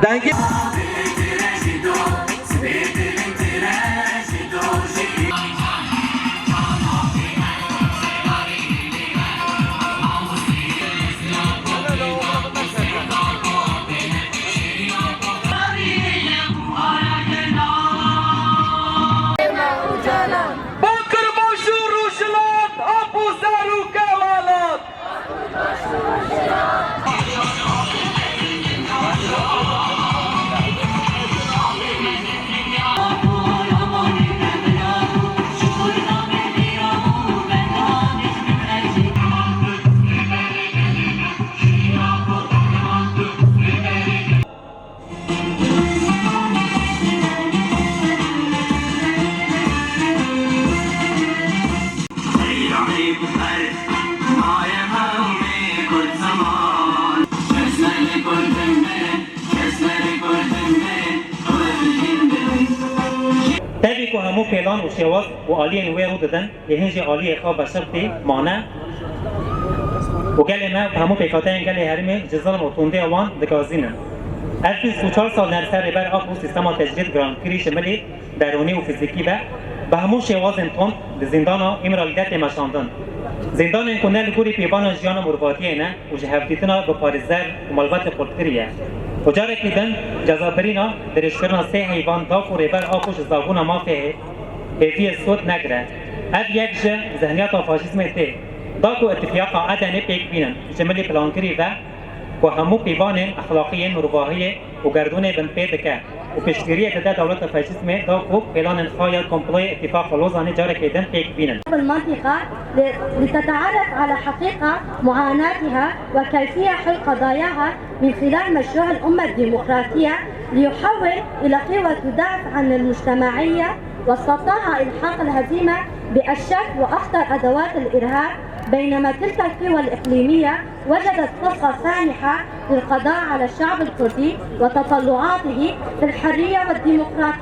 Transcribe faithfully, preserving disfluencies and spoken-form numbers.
Dengê Bakur baş û rojhilat, ap û zer û kewalat. Tevî ku hemû pêlan û şêwaz û aliyên wê rû didin, Ê hin jî aliyê xwe beşiftî mane û gelê me û hemû pêkhateyên gelê herêmê ji zilm û tundiya wan digazînin. Ev bîst û çar sal ne li ser Rêber Apo sîstema tecrîd girantkirî ji milî derûnî û fîzîkî ve, bi hemû şêwazên tund di zîndana Îmralî de tê meşandin. Zîndanên ku ne li gorî pîvana jiyana mirovatiyê ne, û ji hevdîtina bi parêzer û malbatê xurt kiriye. Û carekî din cezabirîna dirêjkirina sê heyvan da ku Rêber Apo ji zabûna mafê hêviyê sûd negire. Ev yek ji zihniyata faşîzmê tê. Da ku îtifiyaqa Edenê pêk bînin, ji milî pilankirî ve ku hemû pîvanên exlaqiyên mirovahiyê û gerdûnê bin pê dike û piştgiriyê dide dewleta faşîzmê da ku pêlanên xwe ya komployê Îtîfaqa Lozanê carekê din pêk bînin. المنطقة ل-، لتتعرف على حقيقة معاناتها وكيفية حل قضاياها من خلال مشروع الأمة الديمقراطية، ليحول إلى قوة تدافع عن المجتمعية، واستطاع إلحاق الهزيمة بأشد وأخطر أدوات الإرهاب، بينما تلك القوى الإقليمية وجدت فرصة سانحة للقضاء على الشعب الكردي وتطلعاته في الحرية والديمقراطية.